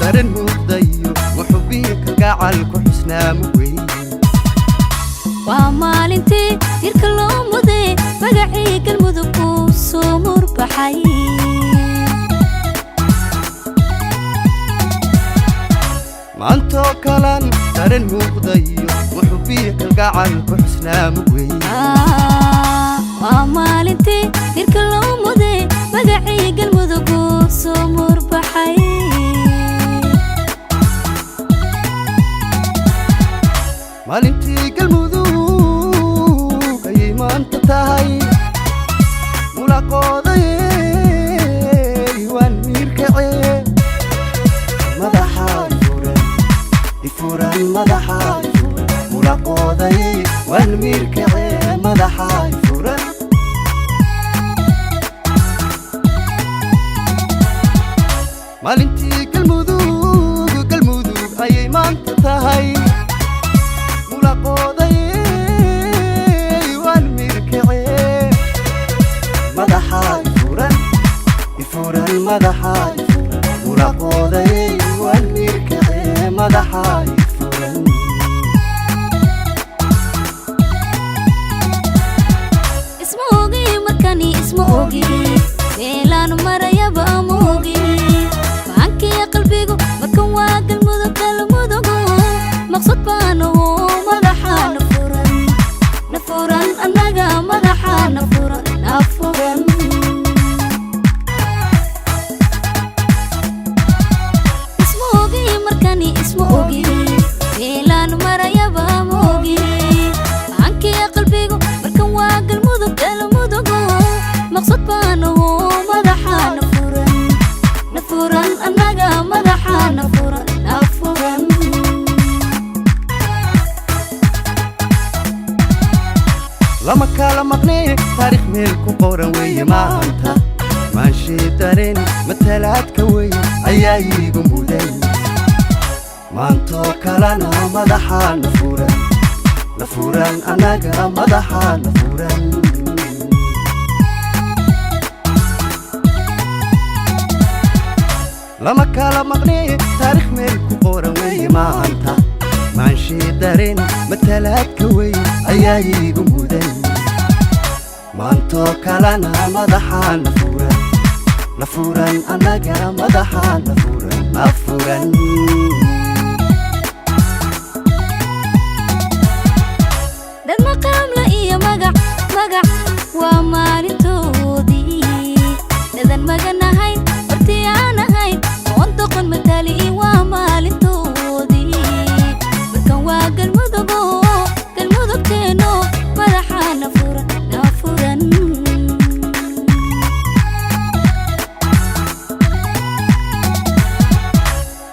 Dareen muuqdayo muxubiyo kalgacal ku xusnaa mugweyn. Waa maalintii tirka loo muday, magacii Galmudug uu soo murbaxay. Maantoo kalan dareen muuqdayo muxubiyo kalgacal ku xusnaa mugweyn. Waa maalintii tirka loo muday, magacii Galmudug uu soo murbaxay. Maalintii Galmudug ayay maanta tahay, mulaqoodayey waan miirkacee. Madaxaa ifuran, ifuran, madaxaa ifuran, mulaqoodayey waan miirkacee, madaxaa ifuran. Maalintii Galmudug, Galmudug ayay maanta tahay, mulaqoodayey waan miirkacee, madaxaa ifuran, ifuran, madaxaa ifuran, mulaqoodayey waan miirkacee, madaxaa ifuran. Isma ogi markani, isma ogi, meelaan marayaba ma ogi. Macankii qalbigu markan waa Galmudug, Galmudugu maqsad baanu, madaxaa na furan, na furan, annaga madaxaa na furan, na furan. Isma ogi markani, isma ogi, meelaan marayaba ma ogi. Macankii qalbigu markan waa Galmudug, Galmudugu maqsad baanu, madaxaa na furan, na furan, annaga madaxaa na furan, na furan. Lama kala maqnee, taariikh meel ku qoran weeye maanta. Maanshii dareen matalaadka weyn ayaa iigu mudan. Maantoo kalena madaxaa na furan, na furan, annaga madaxaa na furan. Lama kala maqnee, taariikh meel ku qoran weeye maanta. Maanshii dareen matalaadka weyn ayaa iigu mudan. Maantoo kalena madaxaa na furan, na furan, annaga madaxaa na furan, na furan. Dad maqaamla iyo magac, magac, waa maalintoodii. Dadan magan ahayn, marti aan ahayn, oon doqon matali, waa maalintoodii. Markan waa Galmudugo, Galmudugteeno, madaxaa na furan, na furan.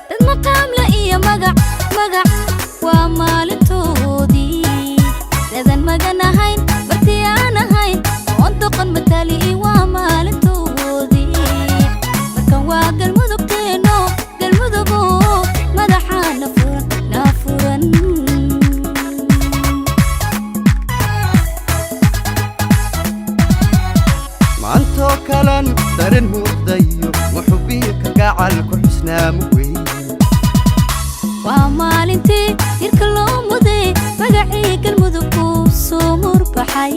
Dad maqaamla iyo magac, magac, waa maalintoodii. Dadan magan ahayn, marti aan ahayn, oon doqon matali, waa maalintoodii. Markan waa Galmudugteeno, Galmudugo, madaxaa na furan, na furan. Maantoo kalan dareen muuqdayo muxubiyo kalgacal ku xusnaa mugweyn. Waa maalintii tirka loo muday, magacii Galmudug uu soo murbaxay.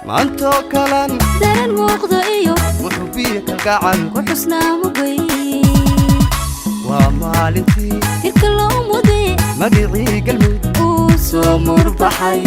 Maantoo kalan dareen muuqda iyo muxubiyo kalgacal ku xusnaa mugay. Waa maalintii tirka loo muday, magacii Galmudug uu soo murbaxay.